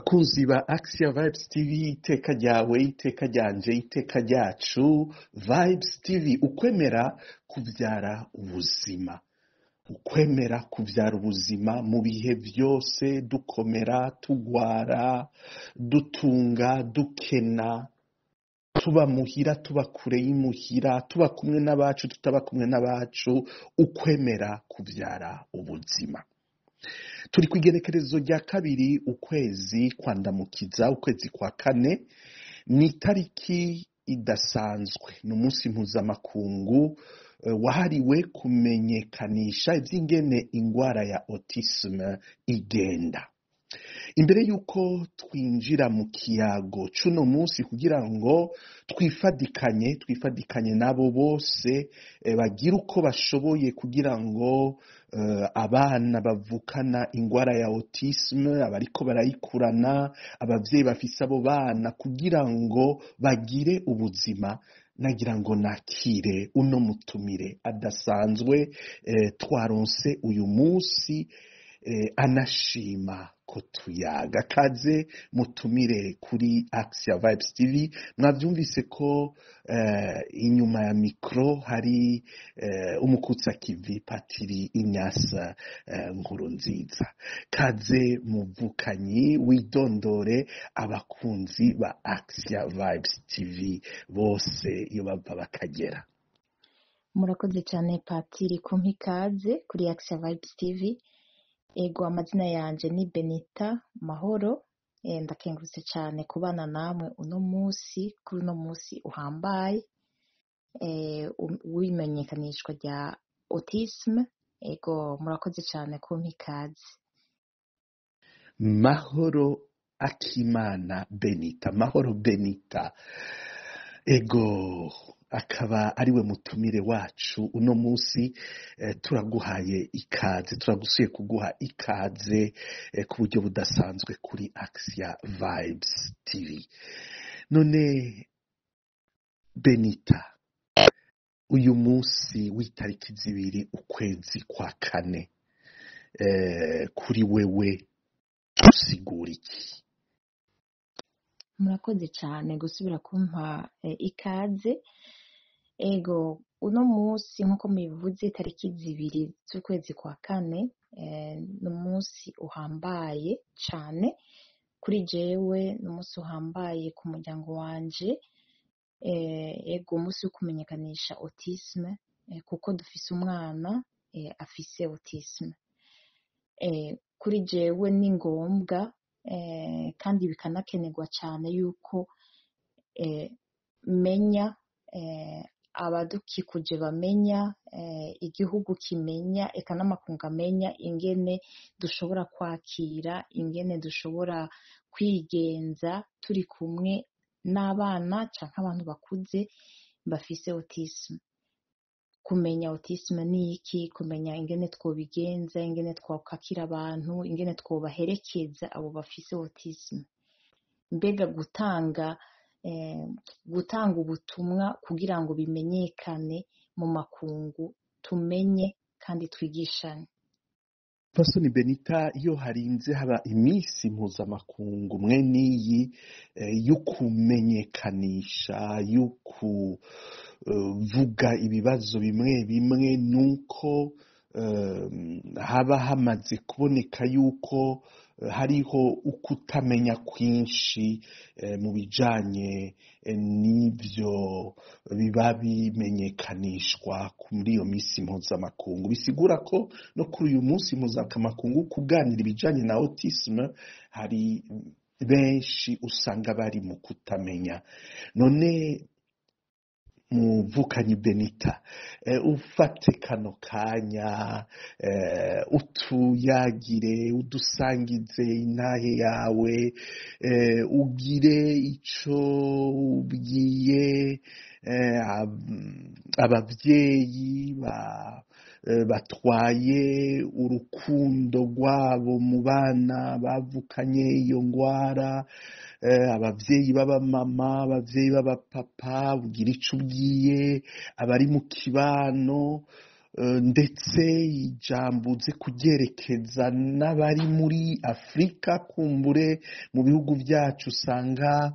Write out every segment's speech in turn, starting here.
Bakunzi ba Axia Vibes TV, iteka ryawe, iteka ryanje, iteka ryacu. Vibes TV, ukwemera kubyara ubuzima, ukwemera kubyara ubuzima mu bihe byose, dukomera, tugwara, dutunga, dukena, tuba muhira, tuba kure y'imuhira, tuba kumwe n'abacu, tutaba kumwe n'abacu, ukwemera kubyara ubuzima. Turi ku igenekerezo rya 2 ukwezi kwa Ndamukiza, ukwezi kwa 4, ni itariki idasanzwe, ni umunsi mpuzamakungu wahariwe kumenyekanisha iby'ingene ingwara ya autisme igenda. Imbere y'uko twinjira mu kiyago c'uno munsi kugira ngo twifadikanye nabo bose bagira uko bashoboye kugira ngo abana bavukana ingwara ya autisme, abariko barayikurana, abavyeyi bafise abo bana, kugira ngo bagire ubuzima, nagira ngo nakire uno mutumire adasanzwe twaronse uyu munsi, anashima ko tuyaga. Kaze mutumire kuri Axia Vibes TV. Mwavyumvise ko inyuma ya mikro hari umukutsa kivi Patiri Inyasa Nkurunziza. Kaze muvukanyi, widondore abakunzi ba Axia Vibes TV bose iyo bava bakagera. Murakoze cyane Patiri kumpa ikaze kuri Axia Vibes TV. Ego, amazina yanje ni Benita Mahoro. Ndakengurutse cyane kubana namwe uno munsi, kuri uno munsi uhambaye w'imenyekanishwa rya autisme. Ego, murakoze cyane kumpa ikaze. Mahoro Akimana Benita, Mahoro Benita, ego akaba ariwe mutumire wacu uno munsi. Turaguhaye ikaze, turagusuye kuguha ikaze ku buryo budasanzwe kuri Axia Vibes TV. None Benita, uyu munsi w'itariki 2 ukwezi kwa 4, kuri wewe usigura iki? Murakoze cyane gusubira kumpa ikaze. Ego, uno munsi nkuko mubivuze, tariki 2 z'ukwezi kwa 4, ni umunsi uhambaye cyane kuri jewe, ni umunsi uhambaye ku muryango wanje. Ego, umunsi wo kumenyekanisha autisme, kuko dufise umwana afise autisme. Kuri jewe ni ngombwa kandi bikanakenerwa cyane yuko menya, abadukikuje bamenya, igihugu kimenya, eka n'amakungu amenya ingene dushobora kwakira, ingene dushobora kwigenza turi kumwe n'abana canke abantu bakuze bafise autisme. Kumenya autisme ni iki, kumenya ingene twobigenza, ingene twokwakira abantu, ingene twobaherekeza abo bafise autisme. Mbega gutanga ubutumwa kugira ngo bimenyekane mu makungu, tumenye kandi twigishanye. Pasoni Benita, iyo harinze haba iminsi mpuzamakungu mwe n'iyi yo kumenyekanisha, yo kuvuga ibibazo bimwe bimwe, nuko haba hamaze kuboneka yuko hariho ukutamenya kwinshi mu bijanye n'ivyo biba bimenyekanishwa muri iyo minsi mpuzamakungu. Bisigura ko no kuri uyu munsi mpuzamakungu kuganira ibijanye na autisme hari benshi usanga bari mu kutamenya. None muvukanyi Benita, ufate kano kanya, utuyagire, udusangize intahe yawe, ugire ico ubwiye abavyeyi batwaye urukundo rwabo mu bana bavukanye iyo ngwara, abavyeyi b'abamama, abavyeyi b'abapapa, ugira ico ubwiye abari mu kibano, Ndetse ijambo uze kuryerekeza n'abari muri Afurika, kumbure mu bihugu byacu usanga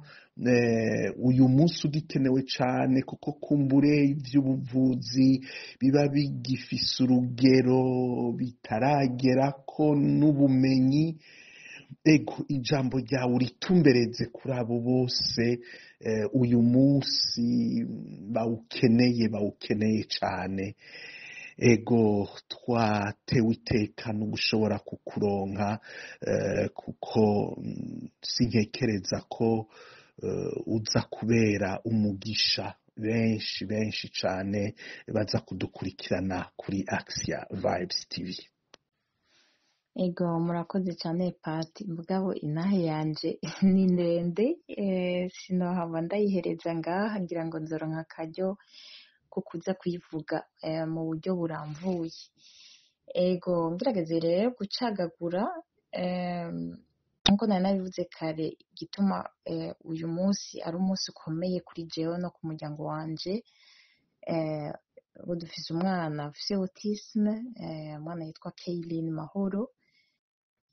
uyu munsi ugikenewe cyane, kuko kumbure iby'ubuvuzi biba bigifise urugero bitaragera ko n'ubumenyi. Ego, ijambo ryawe uritumbereze kuri abo bose uyu munsi bawukeneye cyane. Ego, twatewe iteka no gushobora kukuronka, kuko sinkekereza ko uza kubera umugisha benshi benshi cyane baza kudukurikirana kuri Axia Vibes TV. Ego, murakoze cyane Pati, mugabo inahe yanje ni ndende, sinohava ndayihereza ngaha, ngira ngo nzoronka akaryo ko kuza kuyivuga mu buryo burambuye. Ego, ngerageze rero gucagagura, nkuko nari nabivuze kare, igituma uyu munsi ari umunsi ukomeye kuri jewe no ku muryango wanje. Ubu dufise umwana afise autisme, umwana yitwa Kaylin Mahoro.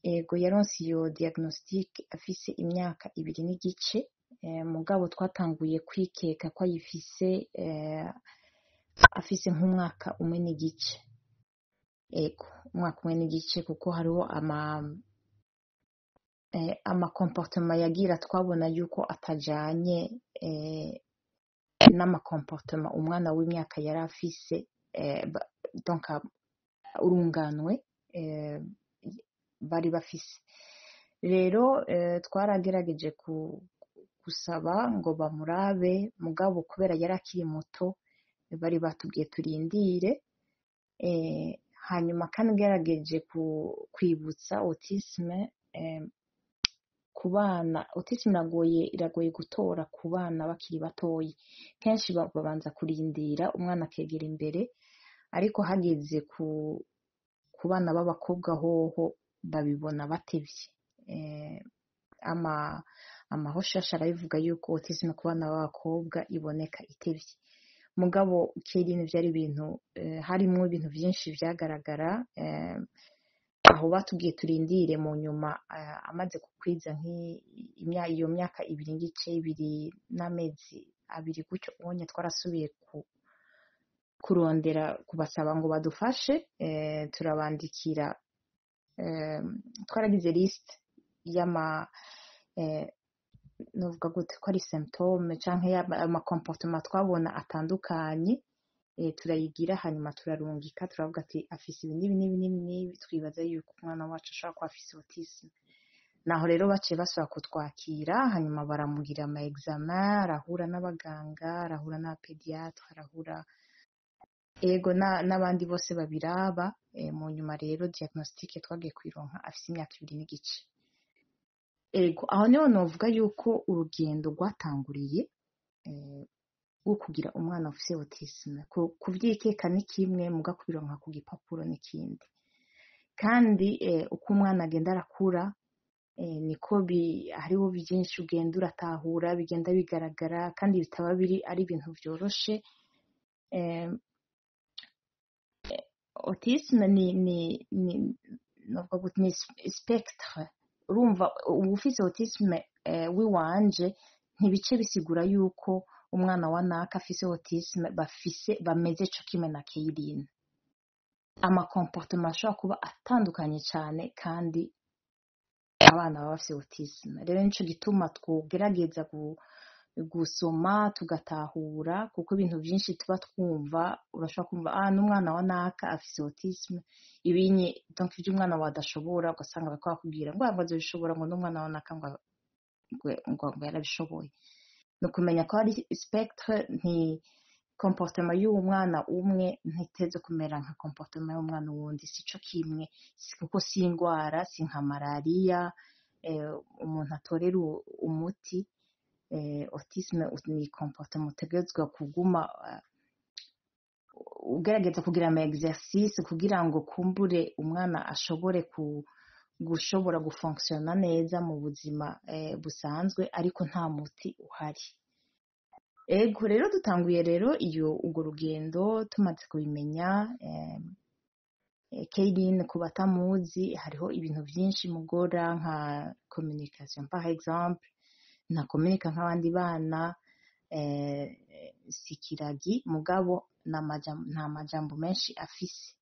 Ego, yaronse iyo diagnostic afise imyaka 2.5, mugabo twatanguye kwikeka ko ayifise afise nk'umwaka 1.5. Ego, umwaka 1.5, kuko hariho ama comportement yagira twabona yuko atajanye n'ama comportement umwana w'imyaka yari afise, donc urunganwe bari bafise. Rero twaragerageje gusaba ngo bamurabe, mugabo kubera yari akiri muto bari batubwiye turindire. Hanyuma kandi ngerageje kwibutsa autisme ku bana, autisme iragoye gutora ku bana bakiri batoyi. Kenshi babanza kurindira umwana akegera imbere, ariko hageze ku bana b'abakobwa hoho babibona batevye. Amahoshasha arabivuga yuko autisme ku bana b'abakobwa iboneka itevye. Mugabo Kaylin vyari ibintu, harimwo ibintu vyinshi vyagaragara. Aho batubwiye turindire, mu nyuma amaze kukwiza iyo myaka 2.5, 2 n'amezi 2 gutyo ubonye, twarasubiye kurondera kubasaba ngo badufashe. Turabandikira, twaragize liste y'ama novuga gute ko ari symptôme canke ama comportement twabona atandukanye, turayigira, hanyuma turarungika, turavuga ati afise ibi n'ibi n'ibi n'ibi n'ibi, twibaza yuko umwana wacu ashobora kuba afise autisme. Naho rero baciye basubira kutwakira, hanyuma baramugira ama examen, arahura n'abaganga, arahura n'aba pédiatre, arahura ego n'abandi bose babiraba. Mu nyuma rero diagnostic twagiye kuyironka afise imyaka 2.5. Ego, aho niho novuga yuko urugendo rwatanguriye rwo kugira umwana afise autisme. Kuvyikeka ni kimwe, muga kubironka ku gipapuro n'ikindi. Kandi uko umwana agenda arakura, niko hariho vyinshi ugenda uratahura, bigenda bigaragara, kandi bitaba biri ari ibintu vyoroshe. Autisme ni novuga gute, ni spectre. Urumva uwufise autisme wiwanje ntibice bisigura yuko umwana wa naka afise autisme bafise bameze co kimwe na Kaylin. Ama comportement ashobora kuba atandukanye cane, kandi abana baba bafise autisme. Rero nico gituma twogerageza gusoma tugatahura, kuko ibintu vyinshi tuba twumva, urashobora kumva n'umwana wa naka afise autisme ibinye, donc ivyo umwana wawe adashobora ugasanga bariko bakubwira ngo azobishobora, ngo n'umwana wa naka ngo yarabishoboye. Ni ukumenya ko hari spectre, nti comportement y'uwo mwana umwe ntiteze kumera nka comportement y'umwana wundi, sico kimwe, kuko si ingwara, si nka malariya umuntu atorera umuti. Autisme ni comportement utegerezwa kuguma ugerageza kugira ama exercice kugira ngo kumbure umwana ashobore gushobora gufonctionna neza mu buzima busanzwe, ariko nta muti uhari. Ego rero dutanguye rero iyo urwo rugendo tumaze kubimenya. Kaylin, ku batamuzi, hariho ibintu byinshi mugora nka communication par exemple, ntakominika nk'abandi bana. Sikiragi mugabo nta majambo menshi afise,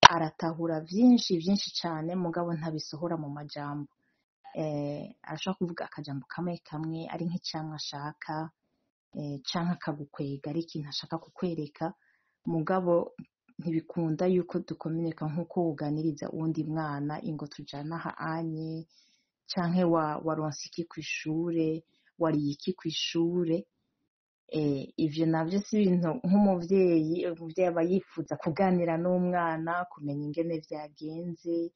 aratahura byinshi byinshi cyane mugabo ntabisohora mu majambo. Arashobora kuvuga akajambo kamwe kamwe ari nk'icamwa ashaka, canke akagukwega ari ikintu ashaka kukwereka, mugabo ntibikunda yuko dukominika nk'uko uganiriza uwundi mwana ingo tujana aha anye, canke waronse iki kw'ishure, wariye iki kw'ishure. Ivyo navyo si ibintu nk'umuvyeyi, umuvyeyi aba yifuza kuganira n'umwana, kumenya ingene vyagenze.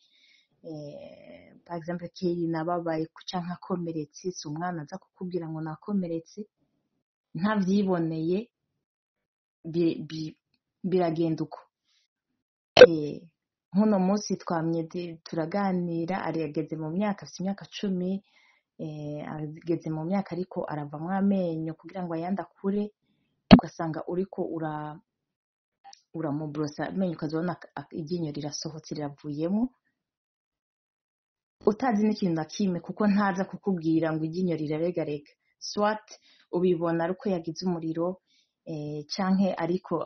Par exemple Kelly nababaye canke akomeretse, si umwana aza kukubwira ngo nakomeretse, ntavyiboneye biragenda uko. Nk'uno munsi twamye turaganira, arageze mu myaka, afise imyaka 10, ageze mu myaka ariko aravamwo amenyo kugira ngo ayandi akure, ugasanga uriko uramubrosa amenyo ukazabona iryinyo rirasohotse riravuyemo, utazi n'ikintu na kimwe kuko ntaza kukubwira ngo iryinyo riraregarega. Soit ubibona ariko yagize umuriro, canke ariko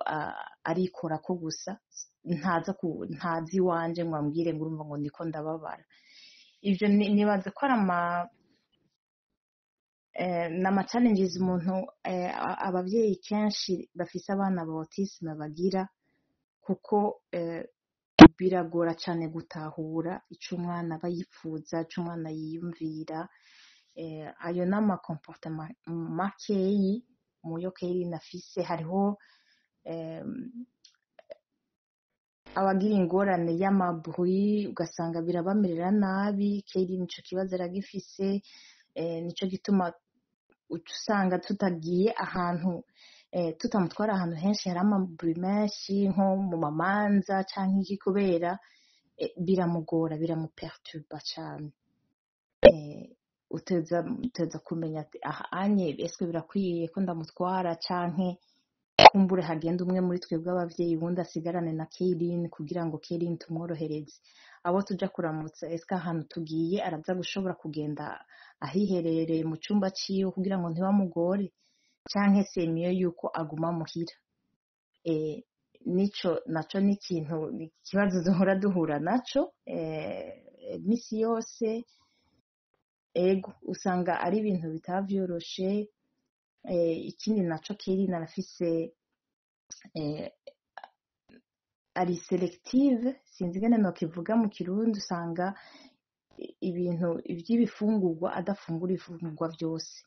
arikorako gusa, ntazi iwanje ngo ambwire ngo urumva ngo ndiko ndababara. Ivyo nibaza ko ari nama challenges umuntu abavyeyi kenshi bafise abana ba autisme bagira, kuko biragora cane gutahura ico umwana aba yipfuza, ico umwana yiyumvira. Ayo n'ama comportement makeyi muyo Kelly afise. Hariho abagira ingorane y'amabruit, ugasanga birabamerera nabi. Kelly nico kibazo aragifise, nico gituma usanga tutagiye ahantu, tutamutwara ahantu henshi hari amabruit menshi, nko mu mamanza canke iki, kubera biramugora, biramuperturba cane. Uteza kumenya ati aha anye eswe birakwiye ko ndamutwara, canke kumbure hagenda umwe muri twebwe abavyeyi, uwundi asigarane na Kaylin kugira ngo Kaylin tumworohereze. Abo tuja kuramutsa, eske ahantu tugiye araza gushobora kugenda ahiherereye mu cumba ciwe kugira ngo ntibamugore, canke c'est mieux yuko aguma muhira. Nico naco ni ikintu, ni ikibazo duhora duhura naco misi yose. Ego usanga ari ibintu bitaba vyoroshe. Ikindi naco Kaylin arafise ari selective, sinzi ingene nokivuga mu Kirundi, usanga ibintu vy'ibifungurwa adafungura ibifungurwa vyose.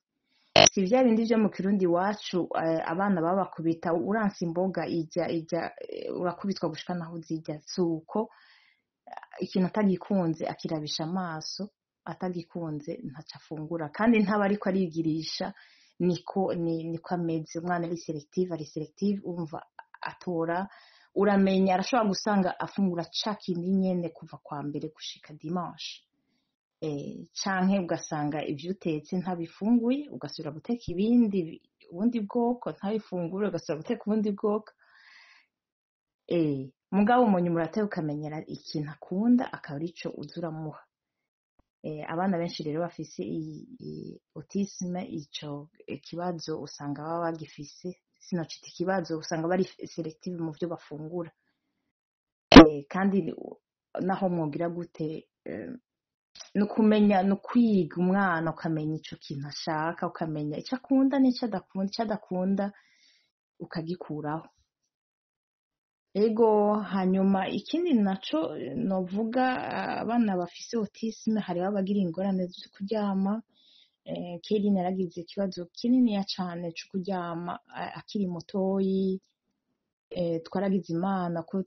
Si vya bindi vyo mu Kirundi iwacu, abana babakubita uranse imboga ijya ijya, urakubitwa gushika naho uzirya. Si uko, ikintu atagikunze akirabisha amaso, atagikunze ntaco afungura, kandi ntaba ariko arigirisha, niko niko ameze. Umwana ari selective, ari selective, umva atora, uramenya arashobora gusanga afungura ca kindi nyene kuva kwa mbere gushika dimanche, canke ugasanga ivyo utetse ntabifunguye, ugasubira guteka ibindi ubundi bwoko, ntabifungure, ugasubira guteka ubundi bwoko. Mugabo mu nyuma urateba ukamenyera ikintu akunda, akaba arico uza uramuha. Abana benshi rero bafise iyi autisme, ico kibazo usanga baba bagifise, sinocita ikibazo, usanga bari selective mu vyo bafungura. Kandi naho mwogira gute, ni ukumenya, ni ukwiga umwana, ukamenya ico kintu ashaka, ukamenya ico akunda n'ico adakunda, ico adakunda ukagikuraho. Ego, hanyuma ikindi naco novuga, abana bafise autisme hariho abagira ingorane zo kuryama. Kelly yaragize ikibazo kininiya cane co kuryama akiri mutoyi. Twaragize Imana ko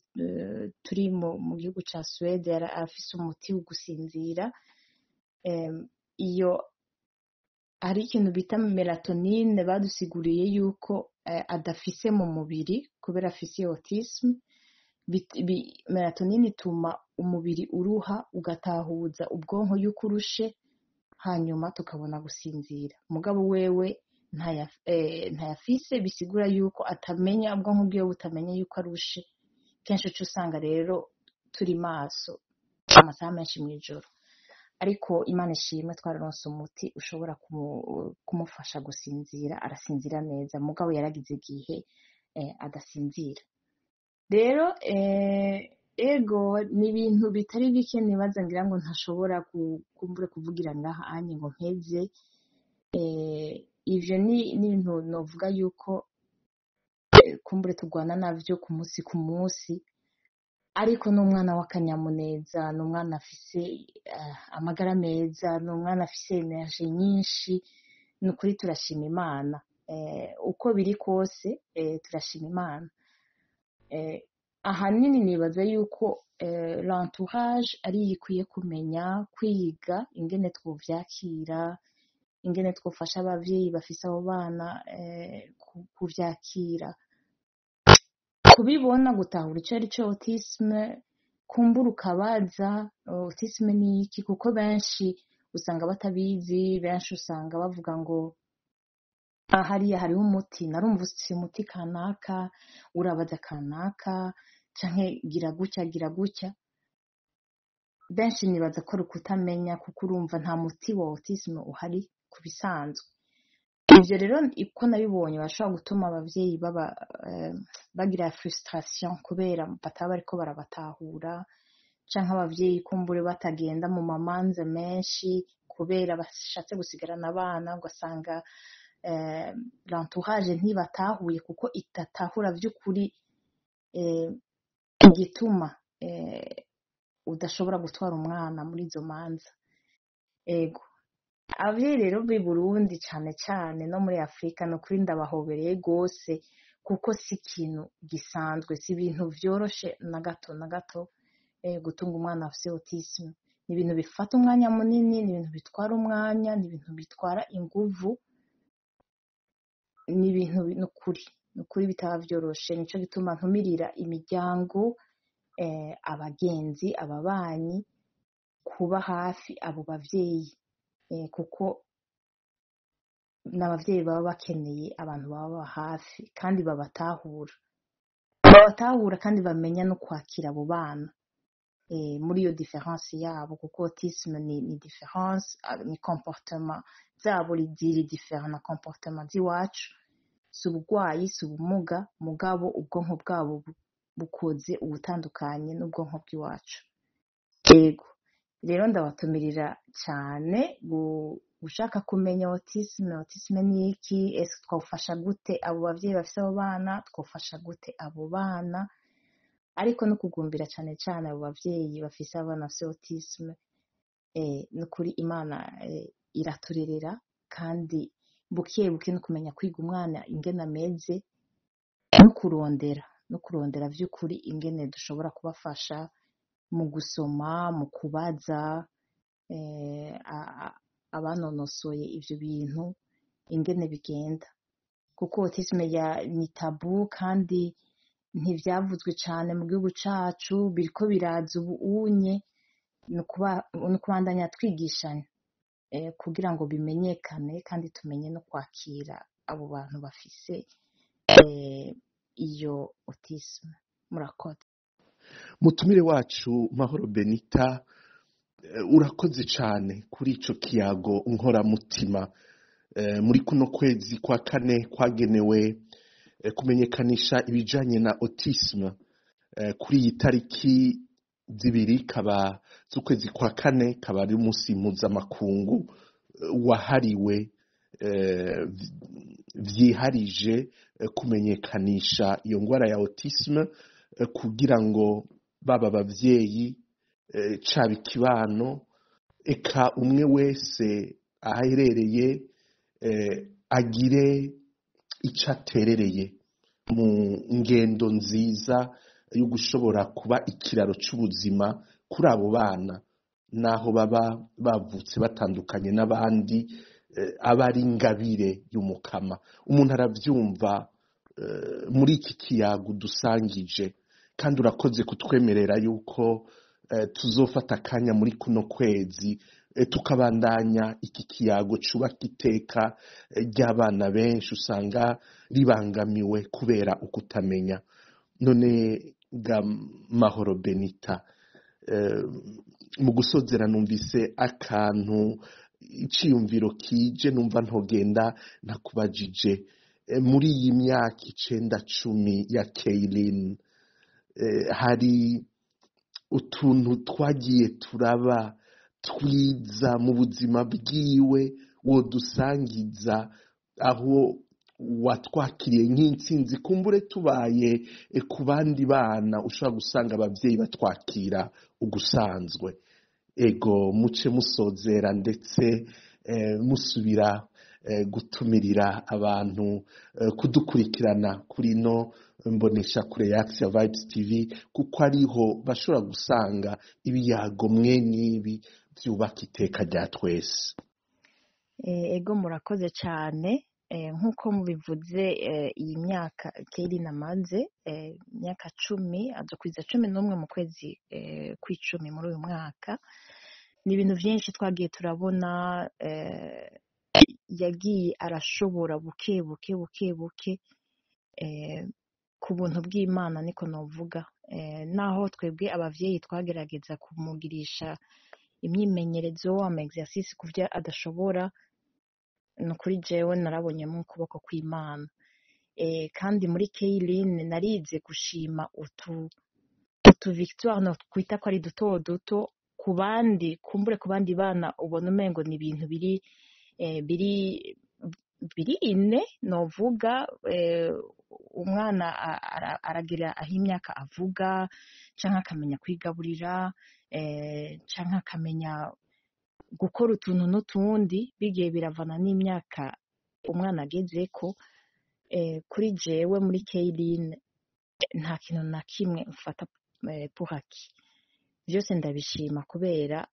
turi mu gihugu ca Suède, arafise umuti wo gusinzira. Iyo hari ikintu bita melatonine badusiguriye yuko adafise mu mubiri kubera afise autisme. Melatonine ituma umubiri uruha, ugatahuza ubwonko yuko urushe, hanyuma tukabona gusinzira. Mugabo wewe ntayafise, bisigura yuko atamenya, ubwonko bwiwe butamenya yuko arushe. Kenshi uca usanga rero turi maso amasaha menshi mw'ijoro. Ariko Imana ishimwe, twararonse umuti ushobora kumufasha gusinzira, arasinzira neza. Mugabo yaragize igihe adasinzira. Rero ego, ni ibintu bitari bike nibaza ngira ngo ntashobora kumbure kuvugira ngaha anye ngo mpeze. Ivyo ni ibintu novuga yuko kumbure turwana navyo ku munsi ku munsi. Ariko ni umwana w'akanyamuneza, ni umwana afise amagara meza, ni umwana afise energie nyinshi. Ni ukuri turashima Imana. Uko biri kose, turashima Imana. Ahanini nibaza yuko l'entourage ariyo ikwiye kumenya kwiga ingene twovyakira, ingene twofasha abavyeyi bafise abo bana kuvyakira, kubibona, gutahura ico ari co autisme. Kumbura ukabaza: "Autisme ni iki?" Kuko benshi usanga batabizi. Benshi usanga bavuga ngo: "Ah, hariya hariho umuti, narumvise umuti kanaka, urabaza kanaka, canke gira gutya, gira gutya." Benshi nibaza ko ari ukutamenya, kuko urumva nta muti wa autisme uhari ku bisanzwe. Ivyo rero, uko nabibonye, bashobora gutuma abavyeyi baba bagira frustration kubera bataba bariko barabatahura, canke abavyeyi kumbure batagenda mu mamanza menshi kubera bashatse gusigarana abana, ugasanga l'entourage ntibatahuye, kuko idatahura vy'ukuri igituma udashobora gutwara umwana muri izo manza. Ego, abavyeyi rero b'i Burundi cane cane no muri Afrika, ni ukuri ndabahobereye gose, kuko si ikintu gisanzwe, si ibintu vyoroshe na gato na gato. Gutunga umwana afise autisme ni ibintu bifata umwanya munini, ni ibintu bitwara umwanya, ni ibintu bitwara inguvu, ni ibintu nukuri bitaba vyoroshe. Nico gituma ntumirira imiryango, abagenzi, ababanyi kuba hafi abo bavyeyi, kuko n'abavyeyi baba bakeneye abantu bababa hafi kandi babatahura kandi bamenya no kwakira abo bana muri iyo différence yabo, kuko autisme ni différence, ni comportement zabo ziri différent na comportement z'iwacu. Si uburwayi, si ubumuga, mugabo ubwonko bwabo bukoze ubutandukanye n'ubwonko bw'iwacu. Yego, rero ndabatumirira cyane gushaka kumenya autisme. Autisme ni iki? Ese twafasha gute abo bavyeyi bafise abo bana? Twofasha gute abo bana? Ariko no kugumbira cyane cyane abo bavyeyi bafise abana bafise autisme. Nukuri Imana iraturerera, kandi buke buke no kumenya kwiga umwana ingene ameze, no kurondera vy'ukuri ingene dushobora kubafasha mu gusoma, mu kubaza abanonosoye ivyo bintu ingene bigenda, kuko autisme ni tabou kandi ntivyavuzwe cane mu gihugu cacu. Biriko biraza ubu unye. Ni ukubandanya twigishanya kugira ngo bimenyekane kandi tumenye no kwakira abo bantu bafise iyo autisme. Murakoze. Mutumire wacu Mahoro Benita, urakoze cyane kuri ico kiyago nkoramutima muri kuno kwezi kwa kane kwagenewe kumenyekanisha ibijanye na autisme. Kuri iyi tariki 2 kaba z'ukwezi kwa kane, kaba ari umunsi mpuzamakungu wahariwe vyiharije kumenyekanisha iyo ngwara ya autisme, kugira ngo baba abavyeyi, caba ikibano, eka umwe wese aherereye agire ico aterereye mu ngendo nziza yo gushobora kuba ikiraro c'ubuzima kuri abo bana, naho baba bavutse batandukanye n'abandi, aba ari ingabire y'Umukama. Umuntu aravyumva muri iki kiyago dusangije, kandi urakoze kutwemerera yuko tuzofata akanya muri kuno kwezi. Tukabandanya iki kiyago cubaka iteka ry'abana benshi usanga ribangamiwe kubera ukutamenya. None ga Mahoro Benita, mu gusozera numvise akantu iciyumviro kije, numva ntogenda ntakubajije. Muri iyi myaka 9, 10 ya Kaylin, hari utuntu twagiye turaba twiza mu buzima bwiwe wodusangiza, aho watwakiriye nk'intsinzi? Kumbure tubaye ku bandi bana ushobora gusanga ababyeyi batwakira ugusanzwe. Ego, muce musozera ndetse musubira gutumirira abantu kudukurikirana kuri no mbonesha kure ya Axia Vibes TV, kuko ariho bashobora gusanga ibiyago mwe n'ibi byubaka iteka rya twese. Ego, murakoze cyane. Nk'uko mubivuze, iyi myaka Kaylin amaze, imyaka 10, azokwiza 11 mu kwezi kw'icumi muri uyu mwaka, ni ibintu byinshi twagiye turabona. Yagiye arashobora buke buke buke buke, ku buntu bw'Imana niko novuga. Naho twebwe abavyeyi twagerageza kumugirisha imyimenyerezo, ama exercice ku vyo adashobora, ni ukuri jewe narabonyemo ukuboko kw'Imana. Kandi muri Kaylin narize gushima utu victoire no kwita ko ari duto duto ku bandi, kumbure ku bandi bana ubona umengo ni ibintu biri ine novuga. Umwana aragira aho imyaka avuga, canke akamenya kwigaburira, canke akamenya gukora utuntu n'utundi, bigiye biravana n'imyaka umwana agezeko. Kuri jewe muri Kaylin nta kintu na kimwe mfata pour acquis, byose ndabishima kubera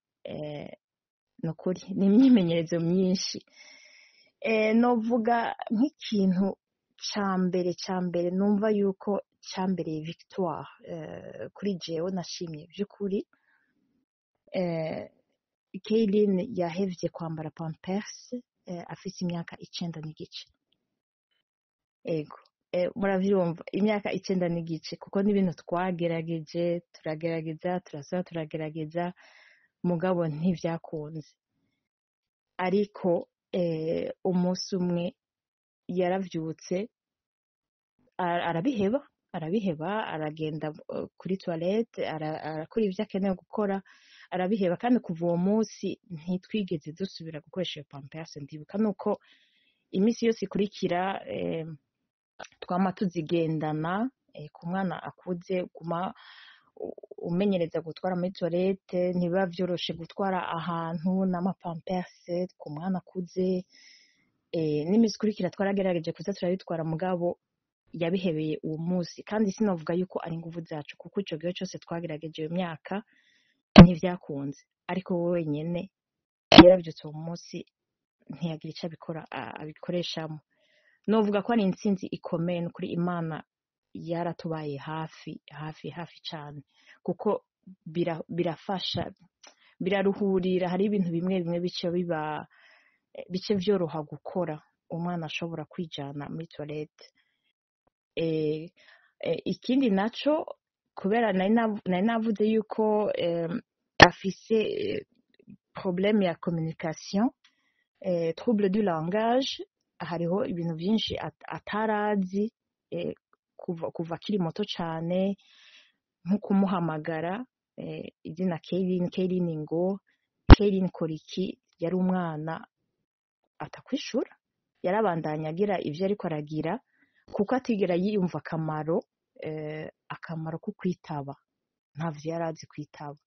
nukuri ni imyimenyerezo myinshi. Novuga nk'ikintu ca mbere numva yuko cambereye victoire, kuri jewe nashimye by'ukuri, Kaylin yahevye kwambara pampers afise imyaka 9 n'igice. Ego, muravyumva, imyaka 9 n'igice, kuko n'ibintu twagerageje, turagerageza, turasaba, turagerageza, mugabo ntivyakunze. Ariko umunsi umwe yaravyutse arabiheba, aragenda kuri toilette, arakora ivyo akeneye gukora, arabiheba. Kandi kuva uwo munsi ntitwigeze dusubira gukoresha iyo pampers. Ndibuka nuko iminsi yose ikurikira twama tuzigendana. Ku mwana akuze, guma umenyereza gutwara muri toilette, ntibiba vyoroshe gutwara ahantu n'amapampers ku mwana akuze. N'iminsi ikurikira twaragerageje kuza turabitwara, mugabo yabihebeye uwo munsi. Kandi sinovuga yuko ari inguvu zacu, kuko ico gihe cose twagerageje iyo myaka ntivyakunze, ariko we wenyene yaravyutse uwo munsi ntiyagira ico abikora abikoreshamo. Novuga ko ari intsinzi ikomeye. Nukuri Imana yaratubaye hafi hafi hafi cane, kuko birafasha, biraruhurira. Hari ibintu bimwe bimwe bice biba bice vyoroha gukora umwana ashobora kwijana muri toilette. Ikindi naco, kubera nari navuze yuko afise problème ya communication, trouble du langage, hariho ibintu vyinshi atarazi kuva akiri muto cane, nko kumuhamagara izina Kaylin, Kaylin ngo Kaylin kora iki, yari umwana atakwishura, yarabandanya agira ivyo ariko aragira, kuko atigera yiyumva akamaro ko kwitaba, ntavyo yari azi kwitaba.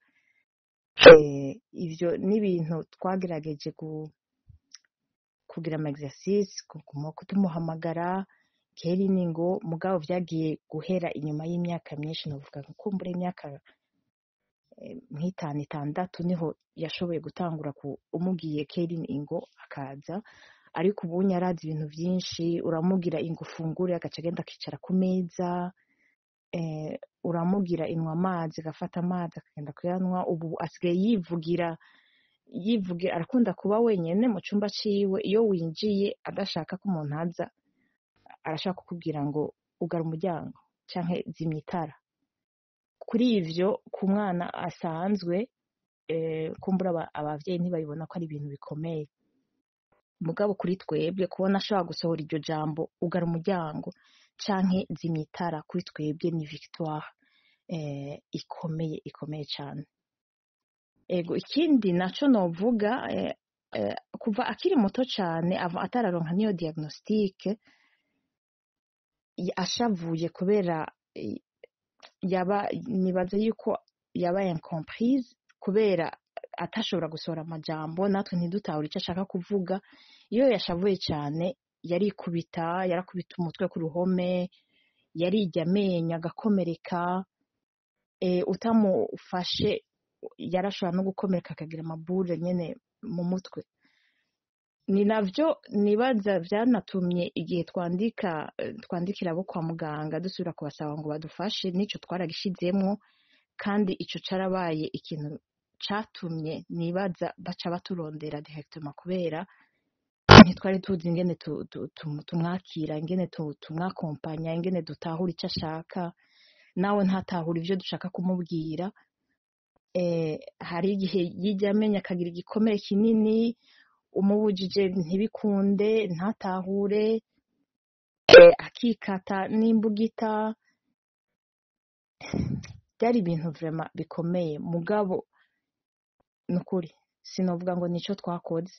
Ivyo ni ibintu twagerageje kugira ama exercice, kuguma tumuhamagara Kaylin ngo, mugabo vyagiye guhera inyuma y'imyaka myinshi, novuga kumbura imyaka nk'itanu, 6, niho yashoboye gutangura ku umubwiye Kaylin ingo akaza. Ariko ubu arazi ibintu vyinshi. Uramubwira ingo ufungure, agaca agenda akicara ku meza. Uramubwira inywa amazi, agafata amazi akagenda kuyanywa. Ubu asigaye yivugira. Yivugira, arakunda kuba wenyene mu cumba ciwe. Iyo winjiye adashaka ko umuntu aza, arashaka kukubwira ngo ugara umuryango canke zimya itara. Kuri ivyo, ku mwana asanzwe, kumbura abavyeyi ntibabibona ko ari ibintu bikomeye, mugabo kuri twebwe kubona ashobora gusohora iryo jambo "ugara umuryango" canke "zimya itara", kuri twebwe ni victoire ikomeye, ikomeye cane. Ego, ikindi naco novuga, kuva akiri muto cane, ava atararonka niyo diagnostic, ashavuye kubera yaba, nibaza yuko yaba incomprise, kubera atashobora gusohora amajambo, natwe ntidutahure ico ashaka kuvuga. Iyo yashavuye cane yarikubita, yarakubita umutwe ku ruhome, yarirya amenyo agakomereka. Utamufashe yarashobora no gukomereka akagira amabure nyene mu mutwe. Ni navyo nibaza vyanatumye igihe twandika, twandikira abo kwa muganga, dusubira kubasaba ngo badufashe, n'ico twaragishizemwo. Kandi ico carabaye ikintu catumye nibaza baca baturondera directement, kubera ntitwari tuzi ingene tumwakira, ingene tumwakompanya, ingene dutahura ico ashaka, nawe ntatahura ivyo dushaka kumubwira. Hari igihe yirya amenyo akagira igikomere kinini, umubujije ntibikunde, ntatahure, akikata n'imbugita. Byari ibintu vraiment bikomeye, mugabo nukuri sinovuga ngo nico twakoze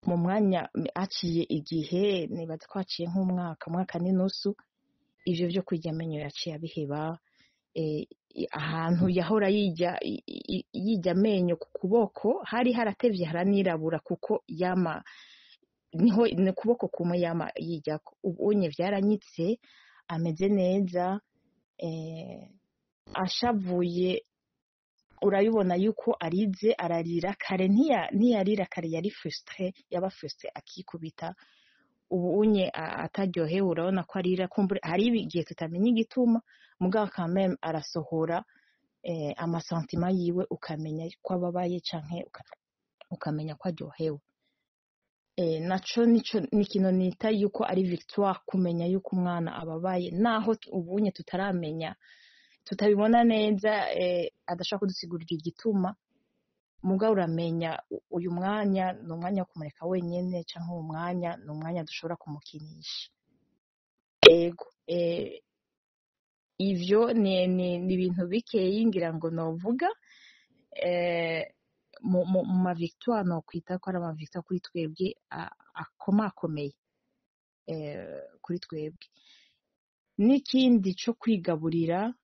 mu mwanya. Haciye igihe, nibaza ko haciye nk'umwaka, umwaka n'inusu, ivyo vyo kwirya amenyo yaciye abiheba. Ahantu yahora yirya amenyo ku kuboko hari haratevye haranirabura, kuko yama niho ni ukuboko kumwe yama yiryako. Ubunye vyaranyitse, ameze neza. Ashavuye urabibona yuko arize, ararira. Kare ntiyarira, kare yari frustré, yaba frustré akikubita. Ubu unye ataryohewe urabona ko arira. Kumbure hari igihe tutamenya igituma, mugabo quand même arasohora ama sentiments yiwe, ukamenya ko ababaye canke ukamenya ko aryohewe. Naco nico ni ikintu nita yuko ari victoire, kumenya yuko umwana ababaye, naho ubunye tutaramenya, tutabibona neza, adashobora kudusigurira igituma, mugabo uramenya uyu mwanya ni umwanya wo kumureka wenyene, canke uyu mwanya ni umwanya dushobora kumukinisha. Ego, ivyo ni ibintu bikeyi ngira ngo novuga mu ma victoire nokwita ko ari ama victoire kuri twebwe akomakomeye kuri twebwe. N'ikindi co kwigaburira,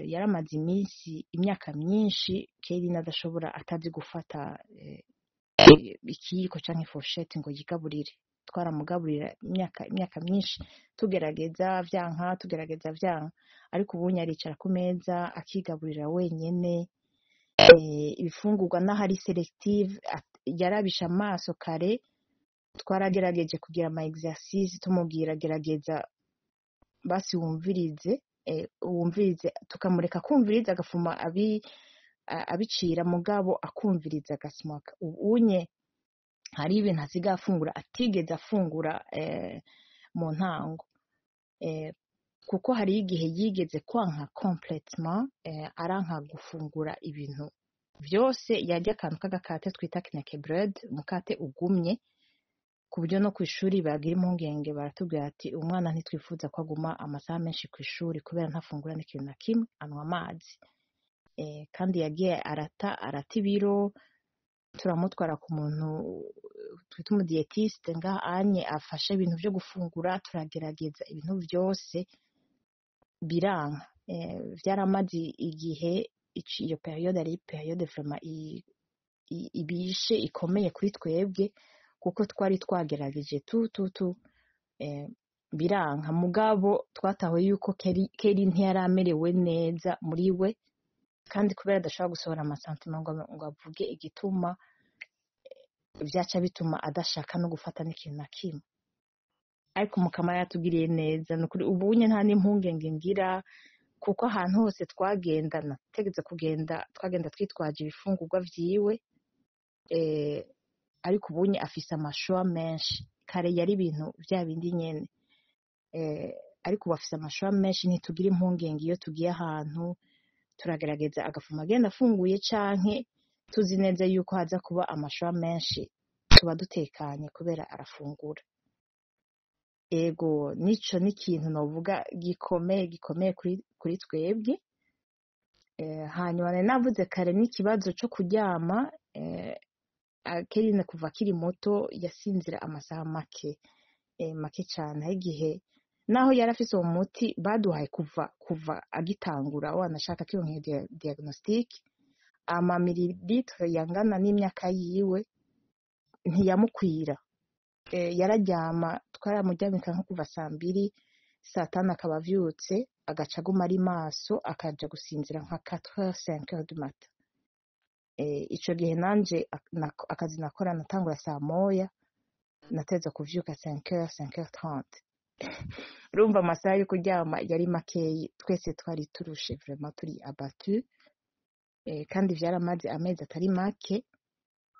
yaramaze iminsi, imyaka myinshi Kelly adashobora, atazi gufata ikiyiko canke fourchette ngo yigaburire. Twaramugaburira imyaka myinshi, tugerageza vyanka, tugerageza vyanka, ariko ubunye aricara ku meza akigaburira wenyene. Ibifungurwa naho ari selective, yarabisha amaso. Kare twaragerageje kugira ama exercice, tumubwira gerageza basi wumvirize, wumvirize, tukamureka kumviriza, agafuma abicira, mugabo akumviriza agasmaka. Ubunye hari ibintu asigaye afungura atigeze afungura mu ntango, kuko hari igihe yigeze kwanka complètement, aranka gufungura ibintu vyose. Yarya akantu k'agakate twita knäckebröd, umukate ugumye, ku buryo no kw'ishuri bagira impungenge, baratubwira ati umwana ntitwifuza ko aguma amasaha menshi kw'ishuri kubera ntafungura n'ikintu na kimwe, anywa amazi. Kandi yagiye arata ibiro. Turamutwara ku muntu twita umu diétiste ngaha anye afashe ibintu vyo gufungura, turagerageza ibintu vyose biranka. Vyaramaze igihe, iyo période ari période vraiment ibishe, ikomeye kuri twebwe, kuko twari twagerageje tu tu tu, biranka. Mugabo twatahuye yuko Kelly ntiyari amerewe neza muri we, kandi kubera adashobora gusohora ama sentiments ngo avuge igituma, vyaca bituma adashaka no gufata n'ikintu na kimwe. Ariko Mukama yatugiriye neza, nukuri ubunye nta n'impungenge ngira, kuko ahantu hose twagenda nategetse kugenda, twagenda twitwaje ibifungurwa vyiwe. Ariko ubunye afise ama choix menshi. Kare yari ibintu vya bindi nyene, ariko ubu afise ama choix menshi. Ntitugira impungenge iyo tugiye ahantu, turagerageza agafuma agenda afunguye, canke tuzi neza yuko haza kuba ama choix menshi, tuba dutekanye kubera arafungura. Ego, nico ni ikintu novuga gikomeye gikomeye kuri twebwe. Hanyuma nari navuze kare n'ikibazo co kuryama. Akeline kuva akiri muto yasinzira amasaha make, make cane. Hari igihe naho yari afise uwo muti baduhaye kuva agitangura, wanashaka akironkeye diagnostic, ama millilitre yangana n'imyaka yiwe ntiyamukwira. Yararyama, twaramuryamika nko kuva 2:00, 5:00 akaba avyutse, agaca aguma ari maso, akaja gusinzira nka 4 heures, 5 heures du matin. Ico gihe nanje akazi nakora natangura 1:00, nateza kuvyuka 5 heures, 5 heures 30. Urumva amasaha yo kuryama yari makeyi, twese twari turushe vraiment, turi abattu. Kandi vyaramaze amezi atari make,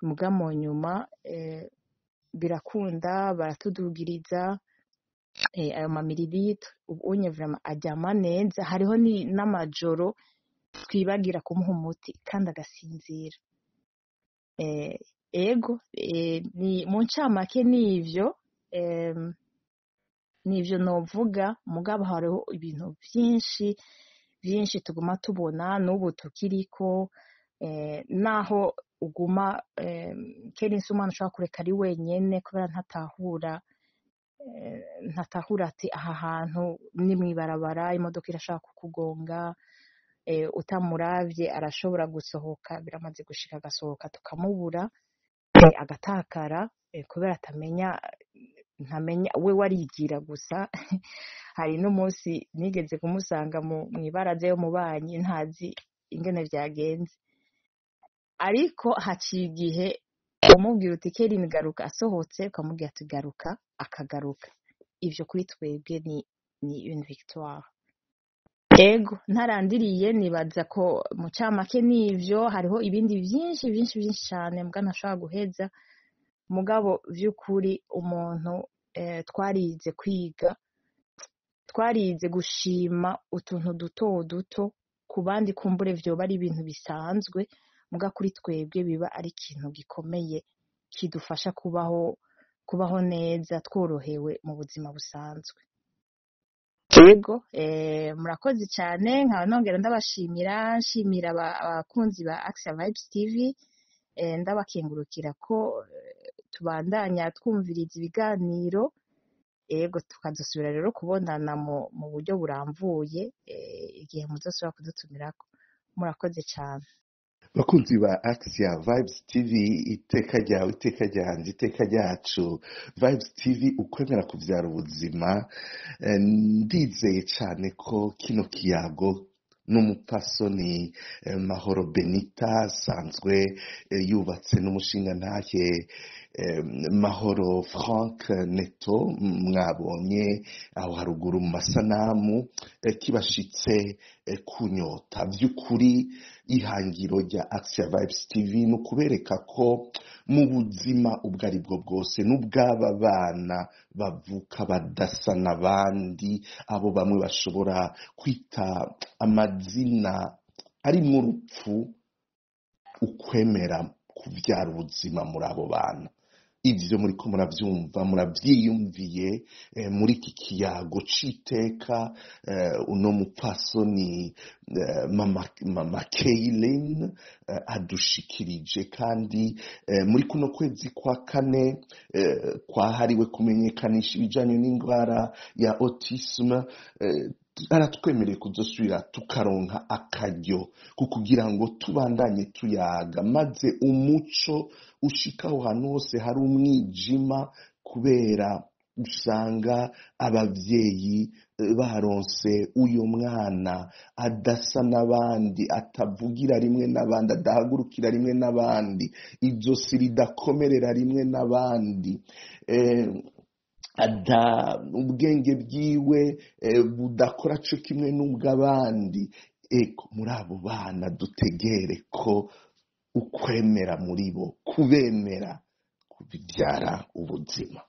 muga mu nyuma birakunda, baratudugiriza ayo ma millilitre. Ubunye vraiment aryama neza. Hariho n'amajoro twibagira kumuha umuti kandi agasinzira. Ego, ni mu ncamake nivyo, nivyo novuga. Mugabo hariho ibintu vyinshi vyinshi tuguma tubona n'ubu tukiriko, naho uguma Kelly si umwana ushobora kureka ari wenyene, kubera ntatahura ati aha hantu ni mw'ibarabara, imodoka irashobora kukugonga. Utamuravye arashobora gusohoka, biramaze gushika agasohoka tukamubura, agatakara, kubera atamenya, ntamenya, we warigira gusa. Hari n'umunsi nigeze kumusanga mw'ibaraza y'umubanyi, ntazi ingene vyagenze, ariko haciye igihe umubwira uti: "Kelly, garuka," asohotse ukamubwira ati: "Garuka," akagaruka. Ivyo kuri twebwe ni une victoire. Ego, ntarandiriye, nibaza ko mu camake nivyo. Hariho ibindi vyinshi vyinshi vyinshi cane mbwa ntashobora guheza, mugabo vy'ukuri umuntu twarize kwiga, twarize gushima utuntu duto duto. Ku bandi kumbure vyoba ari ibintu bisanzwe, muga kuri twebwe biba ari ikintu gikomeye kidufasha kubaho neza, tworohewe mu buzima busanzwe. Ego, murakoze cyane. Nkaba nongera ndabashimira, nshimira abakunzi ba Axia Vibes TV, ndabakengurukira ko tubandanya twumviriza ibiganiro. Ego, tukazosubira rero kubonana mu buryo buramvuye, igihe muzosubira kudutumirako. Murakoze cyane. Bakunzi ba Axia Vibes TV, iteka ryawe, iteka ryanje, iteka ryacu, Vibes TV, ukwemera kuvyara ubuzima. Ndizeye cyane ko kino kiyago n'umupfasoni Mahoro Benita, asanzwe yubatse n'umushingantahe Mahoro Frank Neto, mwabonye aho haruguru mu masanamu, kibashitse kunyota. By'ukuri ihangiro rya Axia Vibes TV ni ukubereka ko mu buzima ubwo ari bwo bwose, n'ubw'aba bana bavuka badasa n'abandi, abo bamwe bashobora kwita amazina ari mu rupfu, ukwemera kubyara ubuzima muri abo bana. Ibyo muri ko murabyumva, murabyiyumviye muri iki kiyago c'iteka uno mupfasoni mama Kaylin adushikirije. Kandi muri kuno kwezi kwa kane kwahariwe kumenyekanisha ibijanye n'indwara ya autisme, aratwemereye kuzosubira tukaronka akaryo ko kugira ngo tubandanye tuyaga, maze umuco ushika aho hantu hose hari umwijima, kubera usanga abavyeyi baronse uyo mwana adasa n'abandi, atavugira rimwe n'abandi, adahagurukira rimwe n'abandi, ijosi ridakomerera rimwe n'abandi, ada ubwenge bwiwe budakora co kimwe n'ubw'abandi. Ego, muri abo bana dutegere ko Ukwemera muri bo, kubemera kubibyara ubuzima.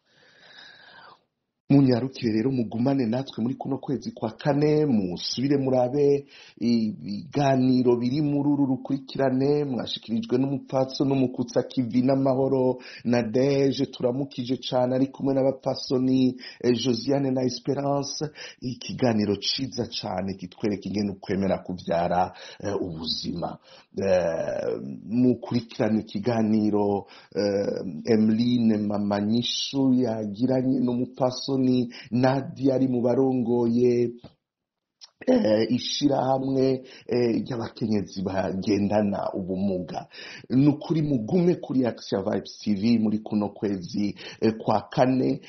Munyarukire rero mugumane natwe muri kuno kwezi kwa kane, musubire murabe ibiganiro biri muri uru rukurikirane mwashikirijwe n'umupfatso n'umukutsa kivi n'amahoro na Deje. Turamukije cane, ari kumwe n'abapfasoni Josiane na Esperance. Ikiganiro ciza cane kitwereka ingene ukwemera kuvyara ubuzima. Mukurikirane ikiganiro Emeline Mama Nyishu yagiranye n'umupfasoni Nadia ari mu barongoye ishirahamwe ry'abakenyezi bagendana ubumuga. Ni ukuri mugume kuri Action Vibes TV muri kuno kwezi kwa kane.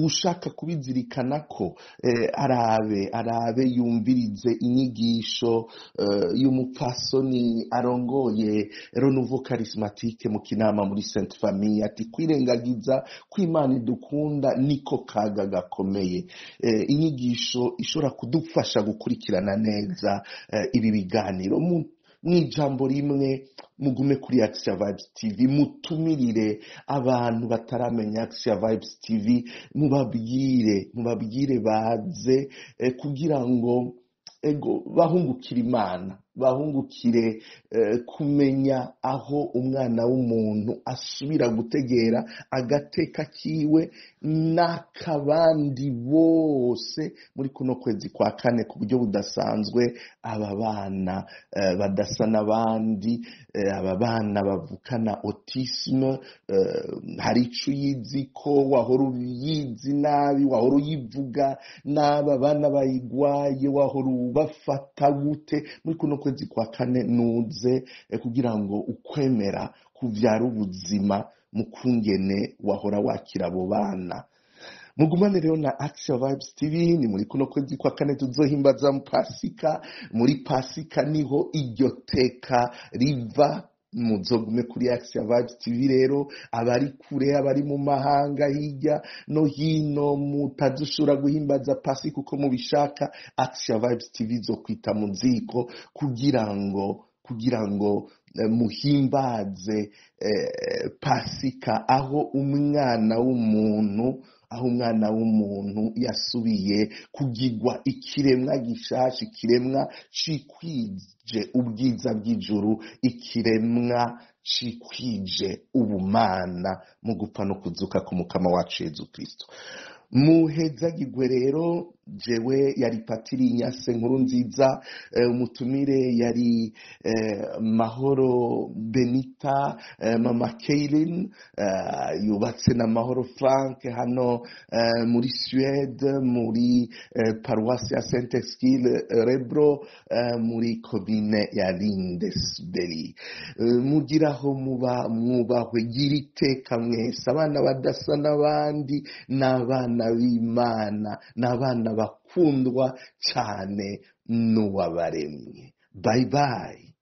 Ushaka kubizirikana ko arabe yumvirize inyigisho y'umupfasoni arongoye Renouveau Charismatique mu Kinama muri Sainte Famille, ati kwirengagiza kw'Imana idukunda niko kaga gakomeye. Inyigisho ishobora kudufasha gukurikirana neza ibi biganiro. Mw'ijambo rimwe, mugume kuri Action Vibes TV, mutumirire abantu bataramenya Action Vibes TV, mubabwire baze kugira ngo ego bahungukire Imana, bahungukire kumenya aho umwana w'umuntu asubira gutegera agateka kiwe n'akabandi bose muri kuno kwezi kwa kane ku buryo budasanzwe. Aba bana badasa n'abandi, aba bana bavukana autisme, hari ico uyizi ko wahora uyizi nabi, wahora uyivuga nabi, abana bayigwaye wahora ubafata gute? Muri kuno kwezi kwa kane nuze kugira ngo ukwemera kuvyara ubuzima mu kungene wahora wakira abo bana. Mugumane rero na Action Vibes TV. Ni muri kuno kwezi kwa kane tuzohimbaza mu Pasika. Muri Pasika niho iryo teka riva. Muzogume kuri Action Vibes TV rero, abari kure, abari mu mahanga hirya no hino, mutadushobora guhimbaza Pasika uko mubishaka, Action Vibes TV zo kwita mu ziko kugira ngo muhimbaze Pasika aho umwana w'umuntu yasubiye kugigwa ikiremwa gishasha, ikiremwa cikwije ubwiza bw'ijuru, ikiremwa cikwije ubumana mu gupfa no kuzuka k'umukama wacu Yezu Kristo. Muhezagirwe rero. Jewe yari Patiri Nyase Nkuru Nziza, umutumire yari Mahoro Benita, Mama Kaylin, yubatse na Mahoro Frank hano muri Suède, muri paruwasi ya Saint Eskil Rebro, muri komine ya Lindesberg. Mugiraho muba mwubahwe. Gira iteka mwese. Abana badasa n'abandi n'abana b'Imana, n'abana bakundwa cyane n'uwabaremye. Bye bye.